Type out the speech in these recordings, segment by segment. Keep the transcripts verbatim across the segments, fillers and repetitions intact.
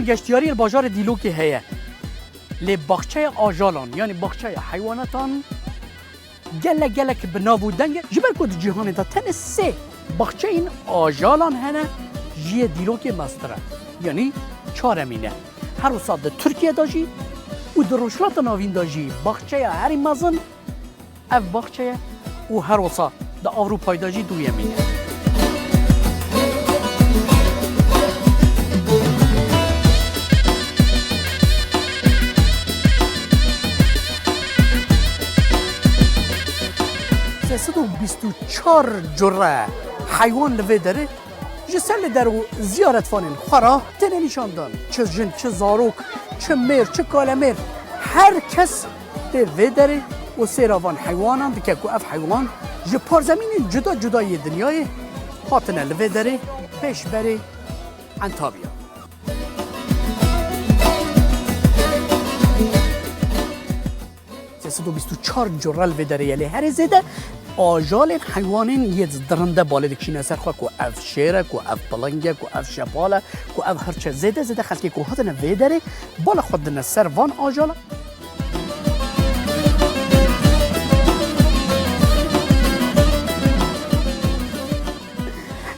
Geştiyarî li bajarê Dîlokê heye. Lê baxçeya ajalan, yanî baxçeya heywanatan gelek gelek bi nav û deng e. Ji ber ku di cîhanê de tenê sê baxçeyên ajalan hene, jî yê Dîlokê mestir e. Yanî çaremîn e. Her wisa di Tirkiye de jî û di Rojhilata Navîn de jî baxçeya herî mezin ev baxçe ye û her wisa di Ewropayê de jî duyemîn e. Sê sed û bîst û çar cure heywan li vê derê ji ser li der û ziyaretvanên xwe re têne nîşandan. Çi jin, çi zarok, çi mêr, çi kalemêr, her kes tê vê derê û sêra van heywanan dike ku ev heywan ji parzemînên cuda cuda yê dinyayê hatine li vê derê pêşberê Entabiya. Sê sed û bîst û çar cure li vê derê ye, lê herî zêde ajalên heywanên yê dirinde balê dikişîne ser xwe, ku ev şêr e, ku ev piling e, ku ev şepal e, ku ev hirç e. Zêde zêde xelkê ku hatine vê derê bala xwe didine ser van ajala.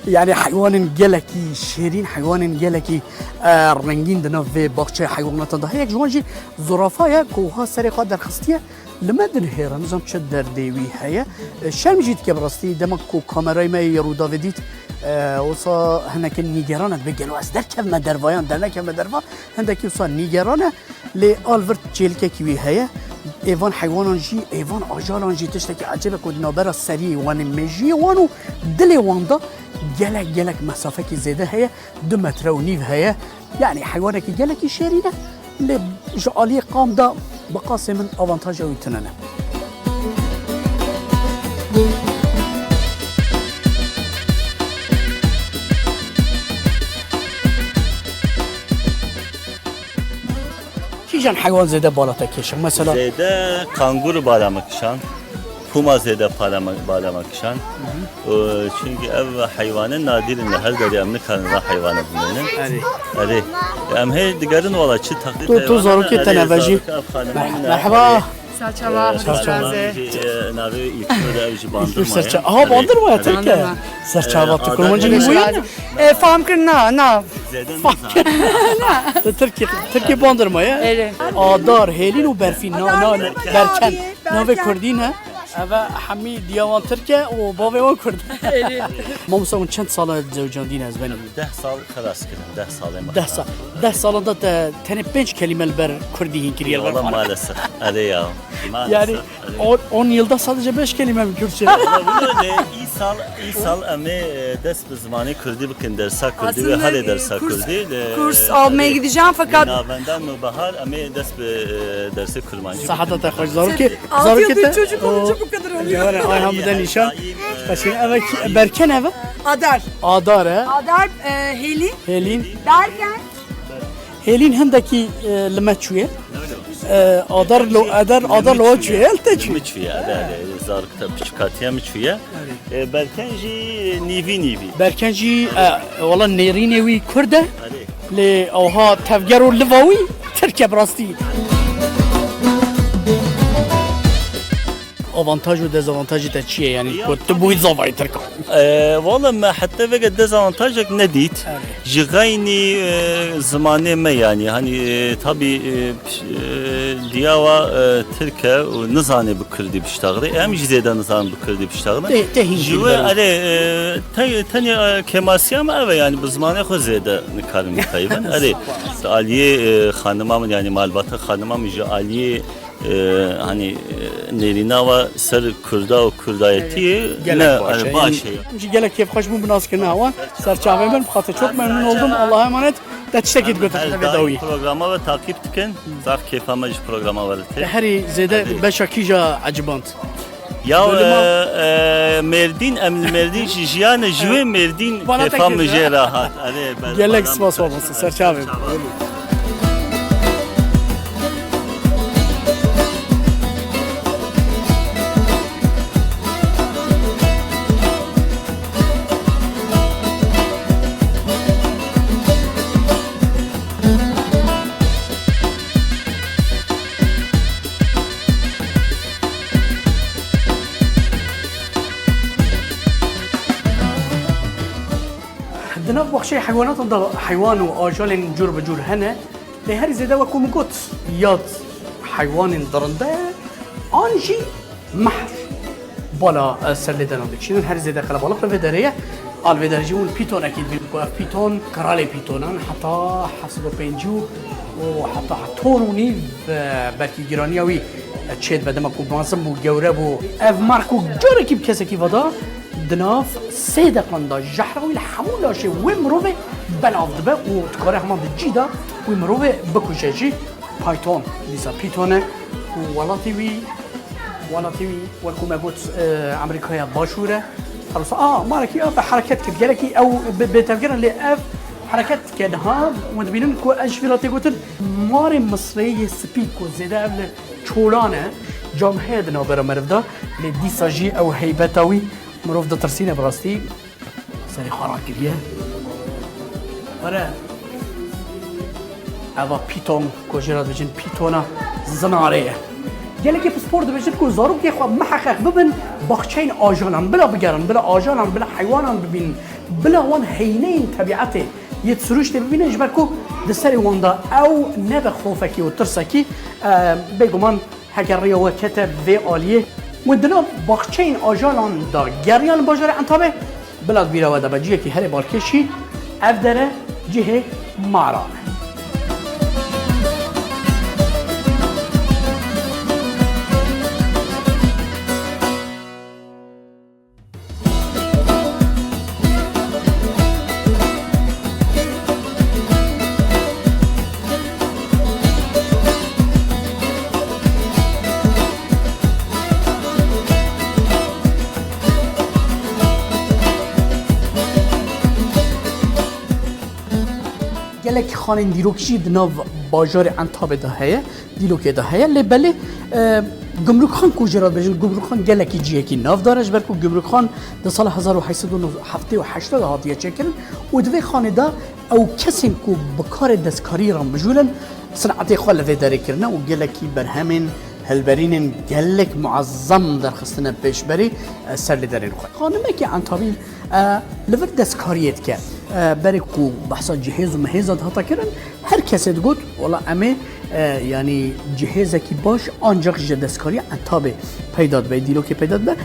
Yanî heywanên gelekî şêrîn, heywanên gelekî, e, rengîn di nav vê baxçeyê heywanatan de heye. Yek ji wan jî zurafa ye ku wiha serê xwe derxistiye. Li me dinihêre, nizam çi derdê wî heye. E, şerm jî dike bi rastî, dema ku kamerayê me yê Rûdawê dît, e, wisa hinekî nîgeran e, dibe gelo ez derkevime derva yan dernekevime derva, hindekî wisa nîgeran e. Lê alvirt çêlikekî wî heye. Ê van heywanan jî, ê van ajalan jî tiştekî ecêb e ku di navbera seriyê wan ê, mejiyê wan û dilê wan de gelek gelek mesafekî zêde heye. Du metre û nîv heye. Yanî heywanekî gelekî şêrîn e. Lê ji aliyê qam de bi qasê min avantaja wî tune ne. Kîjan heywan zêde bala te kêşe? Mesela Zêde kangur bala me kişan, puma zêde para me, bala me kişan. Hı hı. Û çünkü ev heywanên nadir in, her derê em nikarin van heywana bimînin. Erê. Erê. Em hê digerin wala çi teqlîd Tu, tu heywana zarokê ne, te erê, neve jî. Zarokê ev xanimê Mer-, min e. Merhaba. Erê. Serçava, Ee, serçava. Serçava jî, e, navê Îlknur e, ev jî Bandırma ye. Serçava. Aha, Erê. Bandırma ye, Erê. Tirk e. Bandırma. Serçava, Ee, tu kurmancî Adana. Bûye? E, fam kir na, na. Zêde nizan. Tu Tirkî, Tirkî Bandırma ye. Erê. Adar, Hêlîn û Berfîn. Na, na, Berken. Berken. Navê Kurdî ne? Eve hemî diya wan Tirk e û bavê wan Kurd. Erê. Mamosta, hûn çend sala zewcandîn ez benim? Deh sal xelas kirin, deh salê me. Deh sal. Deh salanda te tenê pênc kelîme li ber Kurdî hîn kiriye, li ber Wala Arabî. Maalesef. Erê ya. Maalesef. Yani, Erê. on, on yılda sadece beş kelime mi Kürtçe? Wala wilo lê îsal, îsal em ê, e, dest bi zimanê Kurdî bikin, dersa Kurdî ve Aslında, halê e, dersa kurs, Kurdî, e, kurs almaya e, gideceğim fakat e, Navenda Nûbehar em ê dest bi, e, dersê Kurmancî bikin. Sahata te xweş, zarokê, Altı zarokê yıldır te. Çocuk olunca bu kadar oluyor. Cevher, Ayhan, bir de nişan. Daim, e, Kaşın, evet, Berken eve? Adar. Adar, he? Adar, e, Heli. Helin. Berken. Hêlîn hindekî, e, li me çûye. E, adar lo, adar, adar lo çûye, el te çûye. Li me çûye, erê, erê, zarokê te piçûkatiya min çûye. Erê. E, Berken jî nîvî nîvî. Berken jî, e, wala nêrînê wî Kurd e. Erê. Lê ewha tevger û liva wî Tirk e bi rastî. Avantaj û dezavantajê te çi ye? Yanî ku tu bûyî zavayê Tirkan. E, wala me heta vêga dezavantajek nedît. Evet. Ji xeynî, e, zimanê me yanî. Hani, e, tabî, e, piş-, e, diyawa, e, Tirk e û nizanê bi Kurdî biştaxirê. Em jî zêde nizanin bi Kurdî biştaxirê. Te, te hîn Ji wê, erê, e, te, tenê, e, kêmasiya me ev e, yanî bi zimanê xwe zêde nikarin bixeyibin. Erê, aliyê, e, xanima min, yanî malbata xanima min ji aliyê e, hani, e, nêrîna wa ser Kurda û Kurdayetiyê Evet. Gelek ne, baş e. Hani, baş e. Em jî gelek kêfxweş bûn bi naskirina wan. Serçavê min, bi xatir çok memnun oldum. Allah'a emanet. Te tiştekî digot her dawî. Programa ve takip dikin. Zaf kêfa me ji programa ve tê. Herî zêde Hadi. Beşa kîja eciband? Ya, Bölüma. E, e, Mêrdîn, em li Mêrdîn jî jiyane, ji wê Mêrdîn Bana kêfa min tekir. Jê re hat. Erê, ber-, Gelek spas mamoste, serçavê. Di nav baxçeyê heywanatan de heywan û ajalên cur bi cur hene, lê herî zêde, wekû min got, ya heywanên dirinde an jî mehr bala, e, serlêdanan dikişînin. Herî zêde qelebalix li vê derê ye. A li vê derê jî hûn pîtonekî dibînin ku ev pîton, kralê pîtonan, heta heft sed û pêncî û heta ton û nîv, e, belkî giraniya wî, e, çêdibe, dema ku mezin bû, gewre bû. Ev mehr ku carekî bi kesekî veda, di nav sê deqan de jehra wî li hemû laşê wê mirovê belav dibe û dikare heman di cî de wî mirovê bikuje jî. Python, dîsa pîton e û welatê wî, welatê wî, wekû me got, e, Amerîkaya Başûr e. Her wisa, a, marekî a bi hereket kir. Gelekî ew bi, bêtevger in, lê ev hereket dike niha. Hûn dibînin ku ez ji vî re tê gotin, marê Misrê yê spî ku zêde ev li çolan e, cam heye di navbera meriv de, lê dîsa jî ew heybeta wî, mirov ditirsîne bi rastî. Serê xwe rakiriye. Were. Eva pîton, ku jê re dibêjin pîtona zinarê ye. Gelekî pispor dibêjin ku zarokê xwe miheqeq bibin baxçeyên ajalan, bila bigerin, bila ajalan, bila heywanan bibînin, bila wan heyneyên tebîetê yê di sirûştê bibînin, ji ber ku di serê wan de ew nebe xofekî û tirsekî, e, bêguman Heger rêya we kete vê aliyê, hûn di nav baxçeyên ajalan de geriyan li bajarê Entabê, bila di bîra we de be cihekî herê balkêş jî, ev dere cihê maran e. Gelek xanên dîrokî jî di nav bajarê Entabê de heye. Dîlokê de heye, lê belê, e, Gumrûkxan ku jê re dibêjin, Gumrûkxan gelekî cihekî navdar e, ji ber ku Gumrûkxan di sala hezar û heşt sed û heftê û heşt de hatiye çêkirin û di vê xanê de ew kesên ku bi karê destkariyê re mijûl in, sinetê xwe li vê derê kirine û gelekî berhemên hilberînên gelek muezzem derxistine pêşberî, e, serlêderên xwe. Xanimekî Entabî, e, li vir destkariyê dike. E, berê ku behsa cihêz û mihêza dihata kirin, her kesê digot, wela em ê, e, yanî cihêzekî baş ancak ji destkariya Entabê peyda dibe, dîlokê peyda dibe.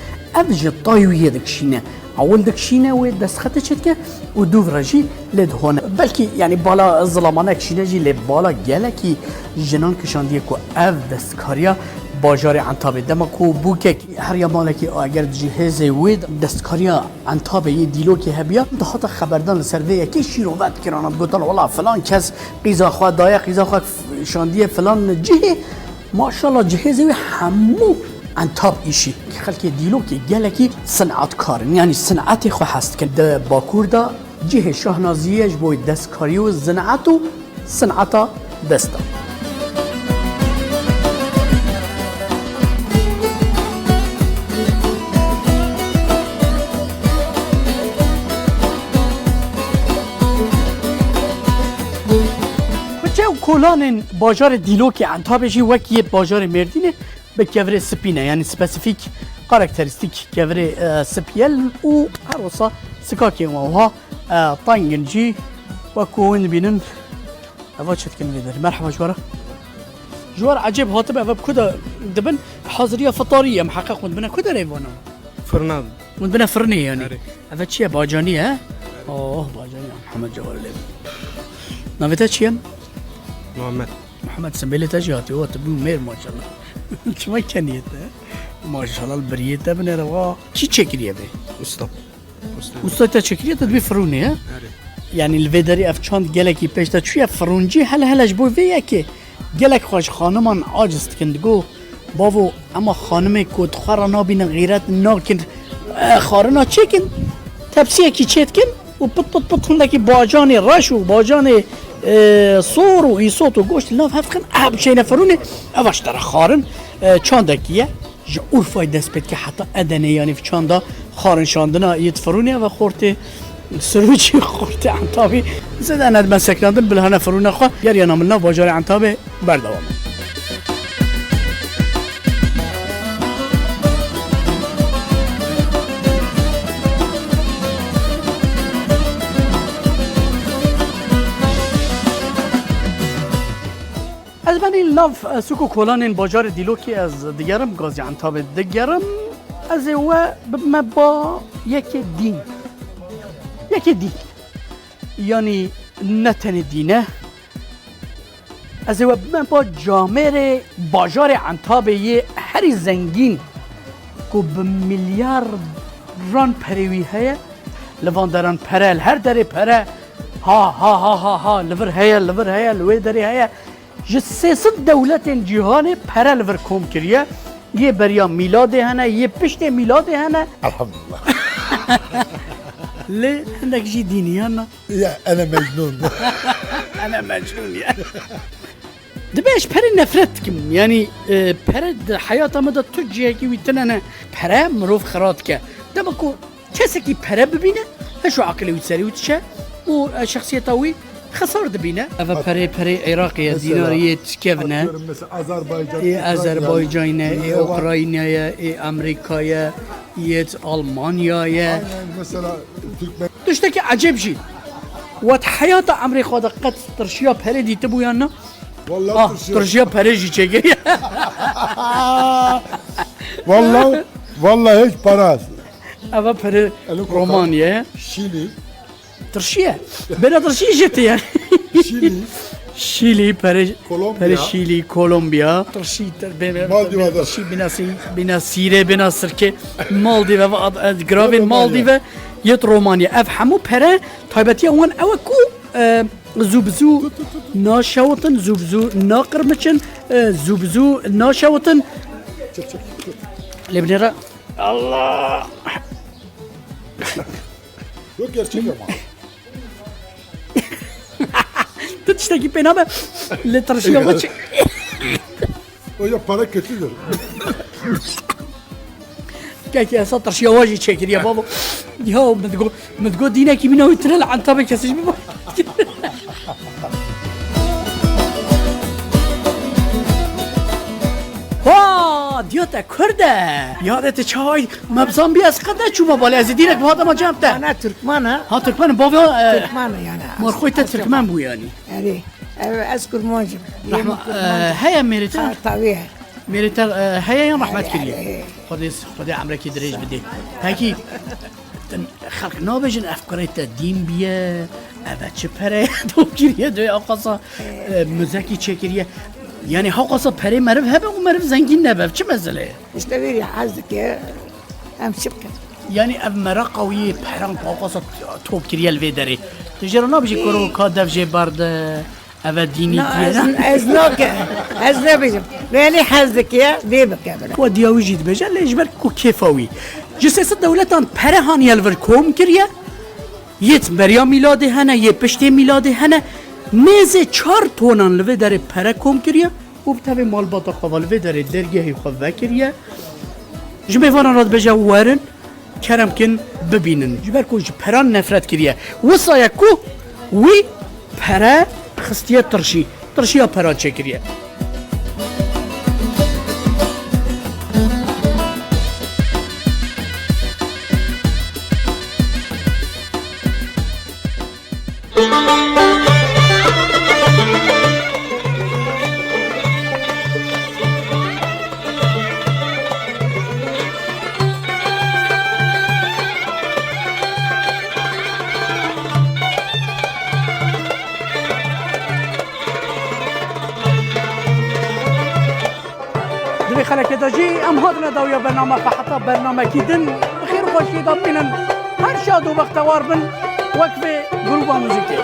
Ev ji tay wî yê dikişîne. Ewil dikişîne, wê destxetê çêdike û dûv re jî lê dihone. Belkî, yanî bala zilamane kişîne jî, lê bala gelekî jinan kişandiye ku ev destkariya bajarê Entabê. Dema ku bûkek heriya malekî, eger cihêzê wê destkariya Entabê yê dîlokê hebiya, dihata xeberdan li ser vê yekê şîrove dikirana, digotan, wela filan kes qîza xwe daye, qîza xwe şandiye filan cihê. Maşallah, cihêzê wê hemû Entab îşî. Xelkê dîlokê gelekî sinetkar in, yanî sinetê xwe hez dikin. Di Bakur de cihê şahnaziyê ye ji bo destkarî û zinet û sineta dest de. Kuçe û kolanên bajarê Dîlokê Entabê jî wek yê bajarê Mêrdînê bi kevirê spî ne, yanî spesîfîk karakterîstîk kevirê, e, spî ye û her wisa sikakên wan wiha, e, teng in jî, wek ku hûn dibînin. Eva çi dikin vê derê? Merheba ji we re. Ji we re ecêb hatibe, eve bi ku de dibin? Haziriya fitarî ye, miheqeq hûn dibine ku derê vana? Firna. Hûn dibine firnê yanî? Erê. Eve çi ye? Bacanî ye? Oh, bacanî ye. Mihemed Cewher lê. Navê te çi ye? Muhammed. Mihemed, sembêlê te jî hatiye, wa tu bû mêr maşallah. Çima keniyê te? Maşallah, li biriyê te binêre wa. Çi çêkiriye vê? Usta. Usta te çêkiriye, tu dibî firûnê, he? Erê. Yanî li vê derê ev çand gelekî pêş de çûye, firûncî hele hele ji bo vê yekê gelek xwe ji xaniman aciz dikin, digo, bavo, ema xanimê ku di xwe re nabînin, xîret nakin, e, xarina çêkin, tepsiyekî çêdikin û pit pit pit hindekî bacanê reş û bacanê, e, sor û îsot û goşt li nav hev dixin, ev çêne firûnê, ev ji te re xarin, e, çandekî ye. Ji Urfayê dest pê dike heta Edenê, yanî çanda xarin şandina yê di firûnê ve xortê Sirûcî, xortê Entabî. Zêde ne dibe seknandin, bila hene firûna xwe geriyana min nav bajarê Entabê berdewam. Nav, e, sûk û kolanên bajarê Dîlokê ez digerim, gazî Entabê digerim. Ez ê we bibime ba yekê dîn. Yekê dîn. Yanî ne tenê dîn e. Ez ê we bibime ba camêrê bajarê Entabê yê herî zengîn ku bi milyaran perê wî heye. Li van deran pere, li her derê pere. Ha, ha, ha, ha, ha, li vir heye, li vir heye, li wê derê heye. Ji sê sed dewletên cîhanê pere li vir kom kiriye. Yê beriya mîladê hene, yê piştê mîladê hene. Elhamdulillah. Lê hindek jî dînî ya na. Ya, ene mecnûn. Ene mecnûn ya. Dibe ez ji perê nefret dikim. Yanî, e, pere di heyata me de tu cihekî wî tune ne. Pere mirov xira dike. Dema ku kesekî pere bibîne, heş û aqilê wî serê wî diçe û, e, şexsiyeta wî xesar dibîne. Eve perê, perê Iraqê ye, dînarê yê Tirkevin e. Atıyorum mesela Azerbaycan, ê Ukrayna, Azerbaycan e, ê Ukrayna ye, ê Amerîka ye, yê Almanya ye. Aynen, mesela Türkmen. Tiştekî ecêb jî. We di heyata emrê xwe de qet tirşiya perê dîtibû yan na? Vallahi Ah, tirşiya. Tirşiya perê jî çêkiriye. Vallahi, vallahi hiç para. Eva perê Romanya ye. Şili. Tirşiye. Bena tirşî jê tê yani. Şili. Şili, perê, Kolombiya. Perê Şili, Kolombiya. Tirşî, tir-, be-, be-, Maldivada. Tirşî bina sî-, bina sîrê, bina sirke. Maldîve, va-, ad-, ad-, gravên Romanya. Maldîve, yet Romanya. Ev hemû pere taybetiya wan ew e ku, e, zû bi zû naşewitin, zû bi zû naqirmiçin, e, zû bi zû naşewitin. Lê binêre. Allah! Yok, gerçek ama. Tu tiştekî pê nabe. Li tirşiya xwe çi? Hocam, para kötüdür. Kekê esa tirşiya wa jî çêkiriye babo. Ya min digo, min digo dînekî bîna wî tune li Entabê kesê jî bî. Ha, diya te Kurd e. Ya de te çawa Me bi zan bî ez qet neçûme balê, ez ê dînek bi hatama cem te. Ana Türkmen ha. Ha, Türkmen, bavê, e, Türkmen yani. Marxoy te Türkmen bû yani. Yani, e, ez Kurmancım. Rahma, e, heye mêrê te? Ha, tabii. Mêrê te, e, heye yan rahmet kiriye? Heye, heye. Xwedê, Xwedê emrekî dirêj bidê. Pekî, xelk nabêjin ev kurê te dîn biye, ev e çi pere top kiriye, dê aqasa, e, muzekî çêkiriye. Yani haqasa perê meriv hebe û meriv zengîn nebe, ev çi mesele ye? İşte vêrî hez dike, em çi bikin? Yanî ev meraqa wî yê peran ku haqasa top kiriye li vê derê. Tu jê re nabêjî kuro ka dev jê berde, ev e dînî Na, diye ez, ne? Ez nake, ez nebêjim. Vê lê hez dike, vê bike bile. Wa diya wî jî dibêje, lê ji ber ku kêfa wî. Ji sê sed dewletan pere haniye li vir kom kiriye. Yê beriya mîladê hene, yê piştê mîladê hene. Nêzê çar tonan li vê derê pere kom kiriye. Û bi tevê malbata xwe ve li vê derê dergehê xwe vekiriye. Ji mêvanan re dibêje, werin, kerem kin, bibînin. Ji ber ku ji peran nefret kiriye. Wisa ye ku wî pere xistiye tirşî. Tirşiya peran çêkiriye. Di vê xelekê de jî em hatine dawiya bername xwe heta bernamekî din. Bi xêr û xweşiyê de bimînin. Her şad û bextewar bin wek vê grûba muzîkê.